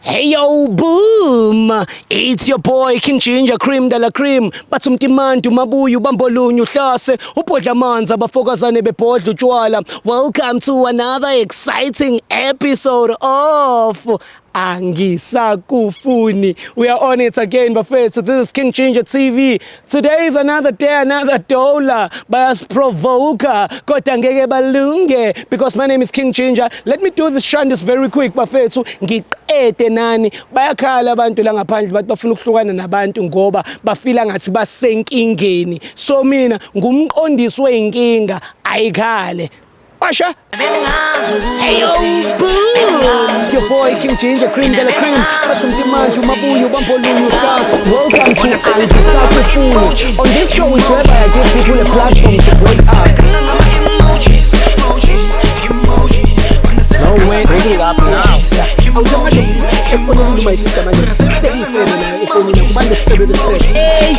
Hey yo, boom! It's your boy King Ginger Cream de la Cream. Bathi umtimantu mabuye ubambolunye uhlase ubhodla amanzi abafokazane bebhodla utshwala. Welcome to another exciting episode of Angisakufuni. We are on it again bafethu. This is King Ginger TV. Today is another day, another dollar. Bayasiprovoka kodwa ngeke balunge because my name is King Ginger. Let me do this shandis very quick bafethu. Ngiqede nani. Bayakhala abantu la ngaphandle bathi bafuna ukuhlukana nabantu ngoba bafila ngathi basenkingeni. So mina ngumqondisi weyinkinga ayikhale. Asha. Hey yo, boom! It's your boy King Ginger Cream de la Cream. Bathi umtimanje umabuye ubambolunye uhlase. Welcome to Angisakufuni. On this show is whereby I give people a platform to break up. No way, bring it up now. Awusamanje efonini my sister manje. Hlekisele nayo efonini kubantu sicebe besifebe. Hey,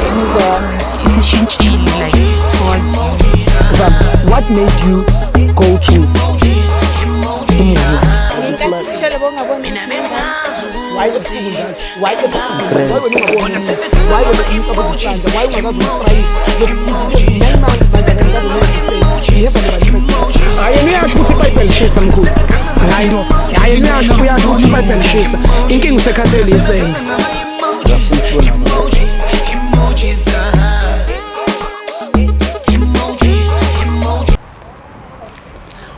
imizwa isishintshile like towards you. Zam, what made you go to umuzi? Ngenkathi ushele bongaboni Why ebusuku njalo? Why ebusuku? Why wena ungaboni? Why wena umcabango isandla? Why ungakaze umfrayise? 9 months manje akakaze. Hayi, yena uyasho ukuthi iBhayibheli lishisa mkhulu. Hayi no. Hayi, yena uyasho, uyasho ukuthi iBhayibheli lishisa. Inkinga usekhathele isende.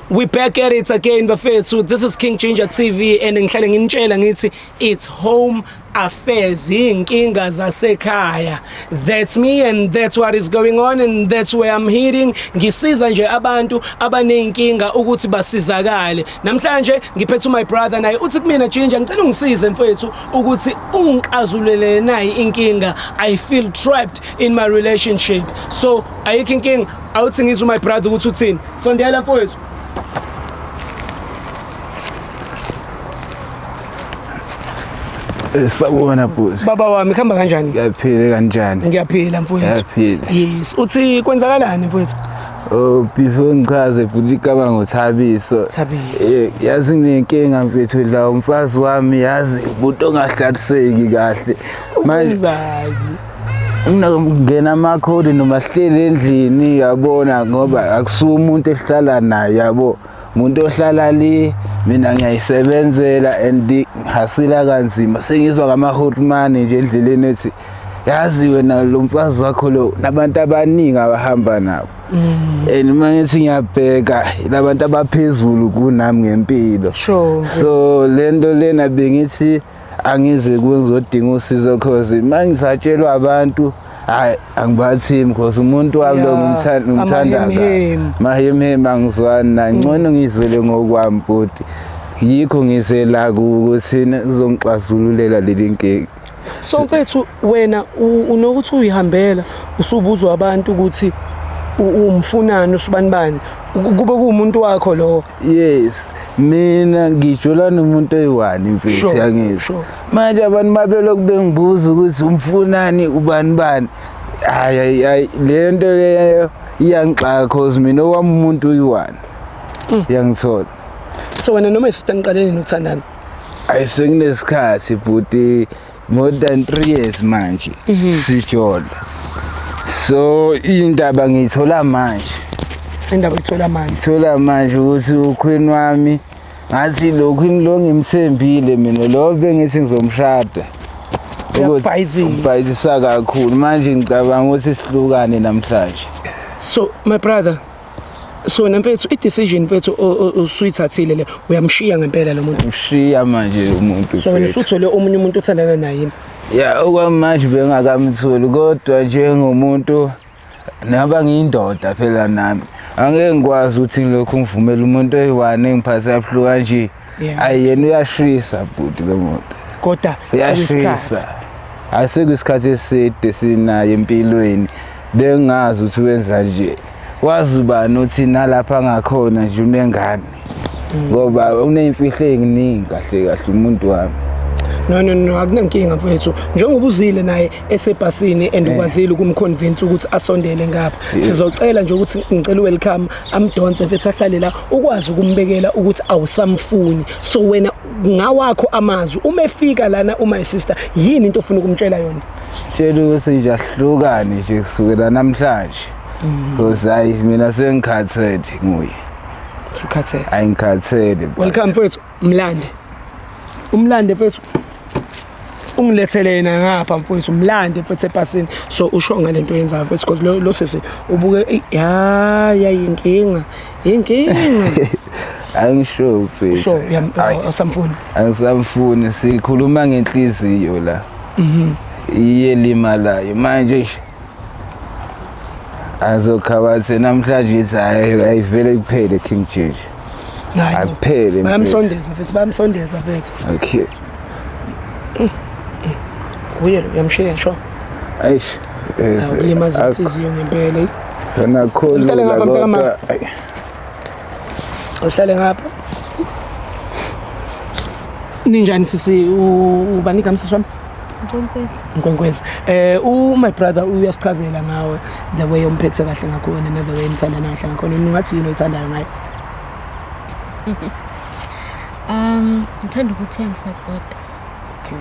We back at it again bafethu. This is King Ginger TV and ngihlale nginitshela ngithi it's home affairs, inkinga zasekhaya. That's me and that's what is going on and that's where I'm heading. Ngisiza nje abantu abaneyinkinga ukuthi basizakale. Namhlanje ngiphethe my brother naye uthi kumina, "Ginger, ngicela ungisize mfethu ukuthi ungixazulele nayi inkinga. I feel trapped in my relationship." So ayikho inkinga, awuthi ngizwe my brother ukuthi uthini. Sondela mfowethu. Sawubona bhuti. Baba wami, kuhamba kanjani? Ngiyaphila, kanjani? Ngiyaphila mfowethu. Ngiyaphila. Yes. Uthi kwenzakalani mfowethu? Oh, before ngichaze bhuti, igama ngoThabiso. Thabiso. Yazi nginenkinga mfethu la, umfazi wami yazi umuntu ongahlaliseki kahle. Manje Wenzani? ngena amakhodi noma sihleli endlini yabona, ngoba akusuye umuntu esihlala naye yabo. Umuntu ohlala le, mina ngiyayisebenzela and ngihasila kanzima. Sengizwa ngama-hotman nje endleleni ethi yazi wena lo mfazi wakho lo nabantu abaningi abahamba nabo. And uma ngithi ngiyabheka labantu abaphezulu kunami ngempilo. So lento lena bengithi angize kuwe ngizodinga usizo, cause mangisatshelwa abantu hayi angibathimi, cause umuntu wami lo ngimthanda amahemhemu. Mahemhemu angizwani naye, ngcono ngizwele ngokwami bhuti. Yikho ngize la kuwe ukuthi uzongixazululela leli nkinga. So mfethu, wena unokuthi uyihambela usubuzwa abantu ukuthi umfunani usibani bani, kube kuwumuntu wakho lo? Yes, mina ngijola nomuntu oyi-one mfethu. Yangizwa? Manje abantu babelokhu bengibuza ukuthi umfunani ubani bani. Hayi hayi hayi, le nto leyo iyangixaka cause mina owami umuntu uyi-one, yangithola? So wena noma isister niqale nini ukuthandana? Ayi, sekunesikhathi bhuti, more than 3 years manje sijola, so indaba ngiyithola manje. Indaba uyithola manje? Thola manje ukuthi ukhwini wami ngathi lo khwini lo ngimthembile mina, lo bengithi ngizomshada. Uyakubhayizisa. Ubhayizisa kakhulu. Manje ngicabanga ukuthi sihlukane namhlanje. So my brother, so wena mfethu, i-decision mfethu usuyithathile le, uyamshiya ngempela lo muntu? Ushiya manje umuntu. So wena mfethu. usuthole omunye umuntu othandana naye yini? Ya, okwamanje bengakamtholi, kodwa njengomuntu naba ngiyindoda phela nami angeke ngikwazi ukuthi ngilokhu ngivumele umuntu oyi-one engiphathe kabuhlungu kanje. Ayi, yena uyashisa bhuti lo muntu. Kodwa Uyashisa. Asikho isikhathi eside sinaye empilweni, bengazi ukuthi wenza nje. Wazi ubani uthi nalapha ngakhona nje unengane, ngoba uney'mfihlo ey'ningi kahle kahle umuntu wami. No, no, no, akunankinga mfethu. Njengoba uzile naye esebhasini and ukwazile ukumconvince ukuthi asondele ngapha, sizocela nje ukuthi ngicela welcome amdonse mfethu, ahlale la, ukwazi ukumbekela ukuthi awusamfuni. So wena Ngawakho amazwi, uma efika lana uma sister, yini into ofuna ukumtshela yona? Tshela ukuthi nje ahlukane nje kusukela namhlanje, because hayi, mina sengikhathele nguye. Usukhathele? Ayingikhathele, baba. Welcome mfethu, mlande, umlande mfethu, ungilethele yena ngapha mfethu, mlande mfethu ebhasini. So usho ngalento yenzayo mfethu, because lo sisi ubuke eyi, ya inkinga, inkinga. Angisho mfethu. Sho. Hayi, Awusamfuni? Angisamfuni, sikhuluma ngenhliziyo la. Iye limalayo manje nje. Azokhabathe namhlanje ithi hayi, ayivele kuphele, King Ginger. Hayi. Akuphele, mfethu. Bayamsondeza mfethu, bayamsondeza mfethu. Okay. Uye lo uyamshiya, sho. Eish. Ukulimaza inhliziyo ngempela. Khona khona. Uhlale ngapha, mntakama. Kodwa ayi. Uhlale ngapha. Ninjani sisi? Ubani igama, sisi wami? Nkwenkwezi. Nkwenkwezi. My brother uyasichazela ngawe, the way omphethe kahle ngakhona na the way nithandana kahle ngakhona. Ungathi yini oyithandayo ngaye? Ngithanda ukuthi uyangisapota. Okay.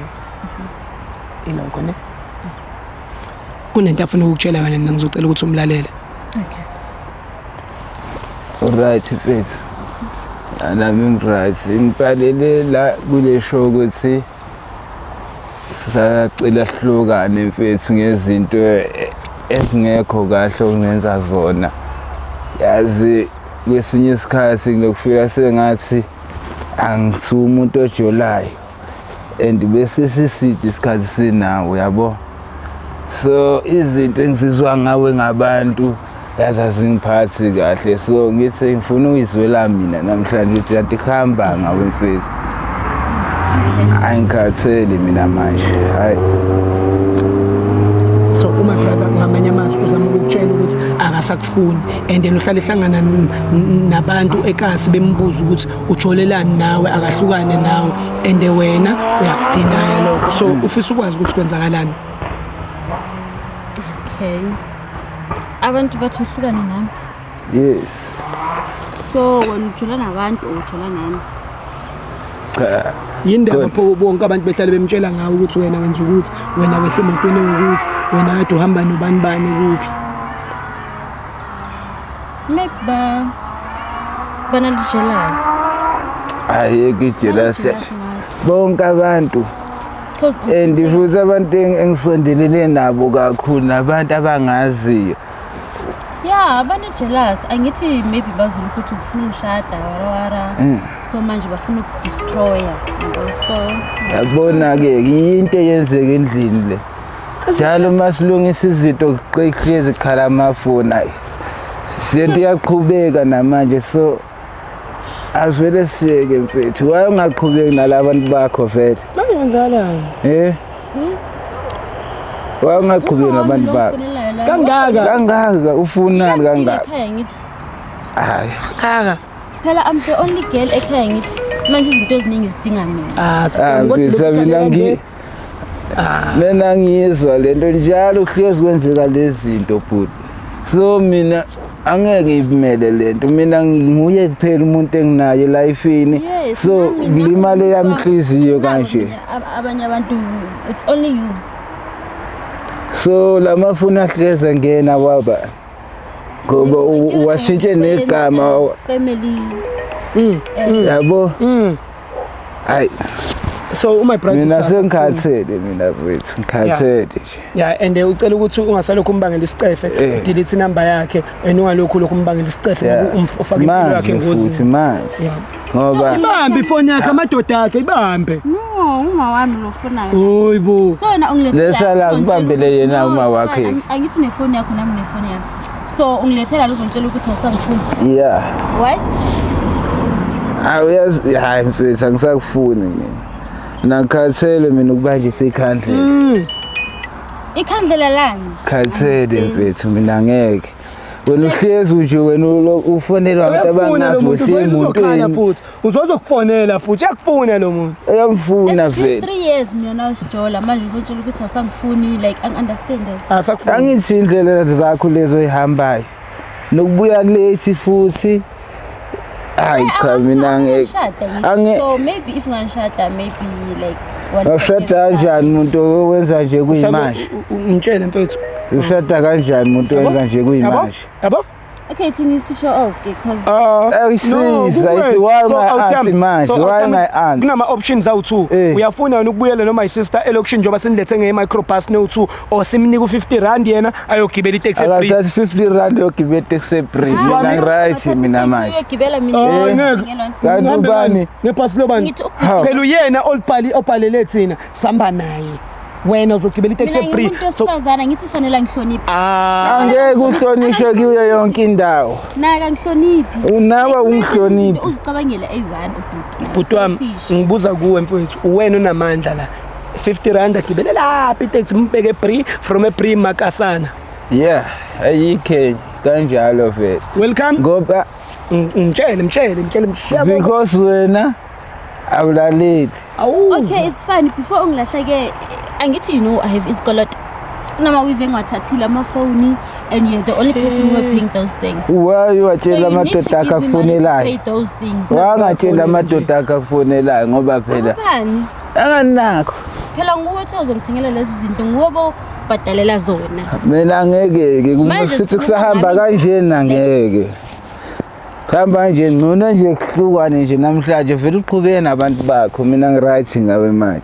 Ilokho ne? Kunento afuna ukukutshela wena, ngizocela ukuthi umlalele. Okay. Right mfethu. Nami ngiright. Ngibhalele la kule show ukuthi sacela sihlukane mfethu ngezinto ezingekho kahle ongenza zona. Yazi, kwesinye isikhathi ngilokufika sengathi angisuye umuntu ojolayo and bese siside isikhathi sinawo, yabo. So izinto engizizwa ngawe ngabantu, yazi, azingiphathi kahle, so ngithi ngifuna ukuyizwela mina namhlanje ukuthi kanti kuhamba ngawe mfethu. Angikhathele mina manje, hayi. So uma brother, ngamanye amazwi uzama ukukutshela ukuthi akasakufuni and then uhlala ehlangana nabantu ekasi bembuza ukuthi ujolelani nawe, akahlukane nawe, and wena uyakudinaya lokho, so ufisa ukwazi ukuthi kwenzakalani. Okay. Abantu bathi uhlukane nami. Yes. So wena ujola nabantu or ujola nami? Cha. Yindaba Khona. pho bonke abantu behlale bemtshela ngawe ukuthi wena wenza ukuthi wena wehle emotweni ewukuthi wena kade uhamba nobani bani kuphi? Maybe ba bana le jealous. Ayeke ijealous. Bane-jealous ngathi. Bonke abantu. Because And futhi abantu engisondelene nabo kakhulu nabantu abangaziyo. Yeah, bane jealous. Angithi maybe bazulu ukuthi ufuna ungishada wara wara. So manje bafuna ukudestroya. Yabo. So Yabona-ke, into eyenzeka endlini le njalo uma silungisa izinto kuhlezi kukhala amafoni. Ayi, sento iyaqhubeka namanje, so asivele siyeke mfethu. Waye ungaqhubeki nalabantu bakho vele? Manje kwenzakalani? Waye ungaqhubeki nabantu bakho? Kangaka. Kangaka ufunani kangaka? Ekhaya ngithi. Hayi. Kangaka. Phela I'm the only girl ekhaya ngithi. Manje izinto eziningi zidinga mina. Ah, Ah, sisi, kodwa mfethu, mina mina ngiyizwa lento njalo, kuhlezi kwenzeka lezi zinto bhuti, so mina angeke ngiyimele lento. Mina nguye kuphela umuntu enginaye elifini. Yes, So kulimale yami inhliziyo kanje. Mina abanye abantu, it's only you. So lamafoni ahlezi engena waba ngoba washintshe negama. Family. Yabo. Hayi. So my brother, Mina sengikhathele mina mfethu, ngikhathele nje. Yeah, and ucela ukuthi ungasalokhu umbangela isicefe, delete inamba yakhe and ungalokhu lokhu umbangela isicefe, ngoba ufaka impilo yakhe Manje futhi engozini. manje ngoba Ibambe ifoni yakhe, amadoda akhe, ibambe. No, uma wami lo ufunayo. Hayibo. So wena ungilethela Letha la, uzongitshela kubambele ukuthi- yena No, uma it's wakhe. fine. Angithi unefoni yakho, nami nefoni yami. So ungilethela uzongitshela ukuthi awusangifuni. Yeah. Why? Awuyazi, hayi mfethu, angisakufuni mina, nakhathele mina ukubanjisa ikhandlela. Ikhandlela lani? Khathele mfethu mina, ngeke. Wena uhlezi nje wena ufonelwa abantu Uyakufuna lo abangazi muntu, uhlezi uzokhala emotweni. futhi. Uzozokufonela futhi, uyakufuna lo muntu. Uyamfuna It's been vele. 3 years mina nawe sijola, manje uzotshela ukuthi awusangifuni, like angi-understand this. Asakufuni. Angithi indlela zakho lezo oyihambayo nokubuya late futhi. Hayi cha, mina ngeke. Ngishada. So maybe if ngangishada, maybe like one Ushada kanjani umuntu owenza nje kuyimanje? Ngitshele mfethu. Ushada kanjani umuntu owenza nje kuyimanje? Yabo? Okay, thini switch off because Ayisiza, no, why so, my aunt manje? Why my aunt? Kunama options awu2. Uyafuna wena ukubuyela noma my sister elokishini njengoba sinilethe nge-microbus no-2 or simnika u-50 rand yena ayogibela iteksi e-free. Akathathi 50 rand yogibela iteksi e-free. Mina ngi-right mina manje. Uyogibela mina. Oh, ngeke. Kanti ubani? Ngebhasi lobani? Ngithi ubhuti. Phela uyena olibhali obhalele thina sihamba naye. Wena uzogibela iteksi Mina e-free. ngimuntu wesifazane, ngithi fanele ngihloniphe. Ah, Angeke uhlonishwe kuyo yonke indawo. Naka ngihloniphe. Unawe Like, ungihloniphe. izinto uzicabangela eyi-one ubhuti. Bhuti wami, Selfish. ngibuza kuwe mfowethu, uwena onamandla la. 50 rand agibele lapha iteksi mbeke e-Bree, from e-Bree Makasana. Yeah, ayikho kanjalo vele. Welcome. Ngoba Ngitshele, mtshele, mtshele, mtshele. because wena awulaleli. Awuzwa. Okay, it's fine. Before ungilahleke, angithi you know I have isikoloto. Kunama-weave engiwathathile, amafoni, and you're the only person who are paying those things. Why So watshela you need to amadoda akho give me money to akufonelayo? pay those things. Wangatshela amadoda akho akufonelayo ngoba phela Ubani? anganakho. Phela nguwe othe uzongithengela lezi zinto, nguwe bobhadalela zona. Mina ngeke ke Manje sithi sikhuluma kusahamba ngami. kanjena ngeke. Hamba nje ngcono nje kuhlukane nje namhlanje vele uqhubeke nabantu bakho, mina ngi-right ngawe manje.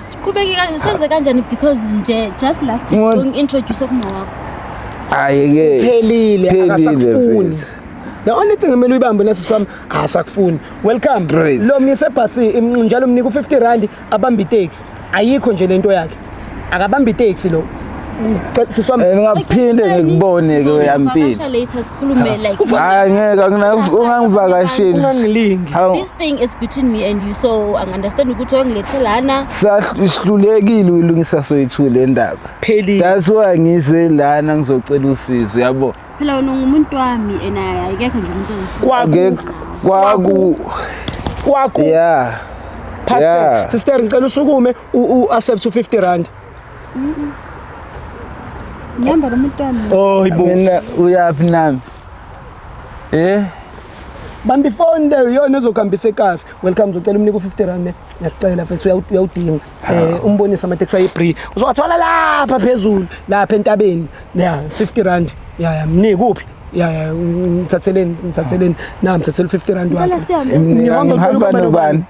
Siqhubeke kanje, senze kanjani, because nje just last week ungi-introduce kuma wakho. Hayi ke. Phelile, Phelile akasakufuni. mfethu. The only thing emele uyibambe nasisi wami, asakufuni. Welcome. Straight. Lo mise ebhasi njalo mnika u-50 rand abambe iteksi. Ayikho nje lento yakhe. Akabambe iteksi lo. Sisi wami, And ngaphinde ngikubone ke uyampilo. Uzongivakasha later sikhulume like Hayi ngeke, ungangivakasheli. Ungangilingi. Hawu, This thing is between me and you, so angi-understand ukuthi wangilethe lana. Sihlulekile uyilungisa soyithu le ndaba. Phelile. That's why ngize lana ngizocela usizo yabo. Phela wena ungumuntu wami and ayikekho nje umuntu ozosiza. Kwaku Ngeke kwaku kwaku yeah. Pastor, Yeah. sister ngicela usukume u accept u-50 rand. Ngihamba nomuntu wami. Oh, yibo. Mina uyaphi nami? Eh? Bamba ifoni leyo iyona ezokuhambisa ekasi. Welcome, uzocela umnike u-50 rand ne. Ngiyacela mfethu, uyawudinga. Umbonise amateksi ayi-Bree. Uzowathola lapha phezulu, lapha entabeni. Yeah, 50 rand. Yeah, mnike kuphi? Yeah, ngithatheleni, ngithatheleni. Na mthathele u-50 rand Ngicela wakhe. sihambe. Mina Ngihamba ngihamba ngicela nobani?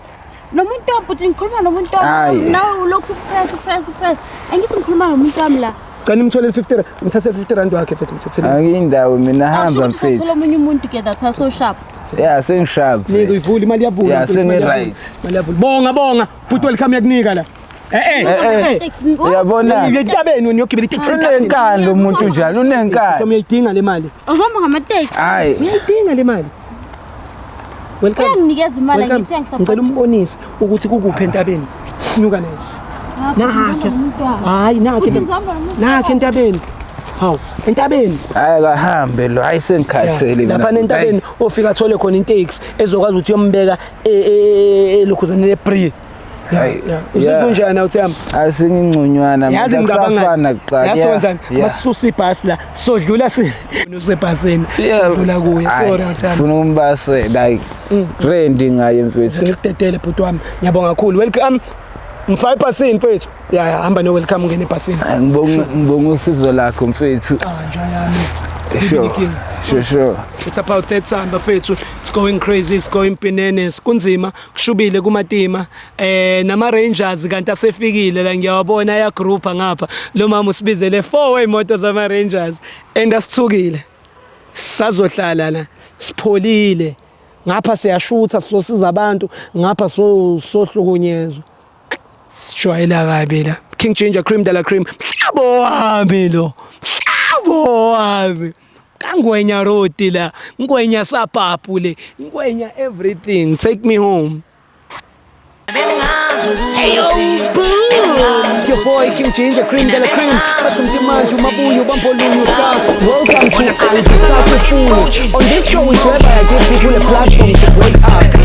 Nomuntu wami, but ngikhuluma nomuntu wami. Hayi. Nawe ulokhu press press press. Angithi ngikhuluma nomuntu wami la. Cela nimtholele 50 rand. Ngithathele 50 rand wakhe mfethu, ngithathele. Angiyindawo mina, Akusho hamba ukuthi mfethu. usathola omunye umuntu ke, that's so sharp. Yeah, sengisharp. Nika uyivule imali iyavula. Yeah, mfethu, imali sengi-right. iyavula. Imali iyavula. Bonga bonga. Bhuti welcome yakunika la. Eh eh. Uyabona? Entabeni wena uyogibela iteksi entabeni. Unenkani lo muntu njalo, unenkani. Uyayidinga le mali. Uzohamba ngamateksi. Hayi. Uyayidinga le mali. Welcome. Uyanginikeza imali, Welcome. angithi Ngicela uyangi-support. umbonise ukuthi kukuphi entabeni. Nyuka naye. Nakhe. Hayi nakhe. Uthi ngihamba nomuntu Nakhe entabeni. Hawu, entabeni. Hayi kahambe lo, hayi sengikhathele mina. Lapha entabeni ofika athole khona iteksi ezokwazi ukuthi yombeka elokhuzane leBree. Hayi, Uzizwa yeah. unjani awuthiyami? Asingingcunywana Yazi mina, ngicabanga kusafana kuqala. Yazi Yeah, wenzani? yeah. Masisusa ibhasi la, sodlula si usebhasini. Yeah. Sodlula kuye. Hayi, Sorry awuthiyami. Funa umbase like rendi ngaye mfethu. Ngikudedele bhuti wami. Ngiyabonga kakhulu. Welcome. Ngifaka ebhasini mfethu. Ya ya, hamba no welcome ungene ebhasini. Ngibonga usizo lakho mfethu. Ah, nja yami. Sure. Sure sure. It's about that time bafethu. It's going crazy, it's going bananas. Kunzima, kushubile kumatima. Nama Rangers kanti asefikile la, ngiyawabona ayagroupa ngapha. Lo mama usibizele 4 imoto zama Rangers and asithukile. Sazohlala la, sipholile. Ngapha siyashutha sosiza abantu, ngapha so sohlukunyezwa. Sijwayela kabi la. King Ginger Cream de la Cream. Mhlabo wami lo. Mhlabo wami. Kangwenya road la. Ngwenya sapapu le. Ngwenya everything. Take me home. Hey yo, boom! It's your boy King Ginger Cream de la Cream. Bathi mtimanje umabuyo bampholuyo stars. Welcome to Angisakufuni. On this show is whereby I give people a platform to break up.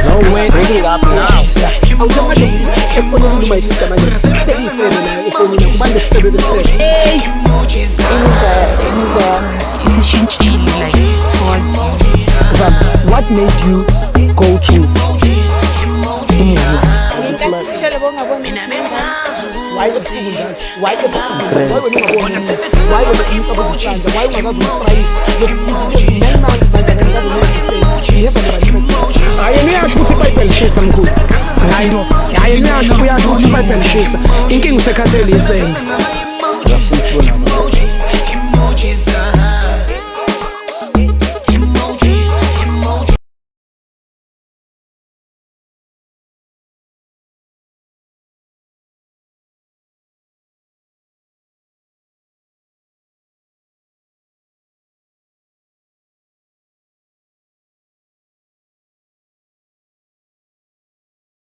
No way, bring it up now. Awusemanje efonini my sister manje. Sengifele naye efonini kubande sicebe besifebe. Hey, imizwa yami Isishintshile like towards you. Zam, what made you go to umuzi? Ngenkathi ushele bongaboni. Why ebusuku njalo? Why ebusuku? Why wena ungaboni? Why wena umcabango ucanza? Why ungakazi uku-try? 9 months manje akakazi. You have never. Hayi, yena uyasho ukuthi iBhayibheli lishisa, mkhulu. Hayi, hayi, yena uyasho, uyasho ukuthi iBhayibheli lishisa. Inkinga usekhathele isende.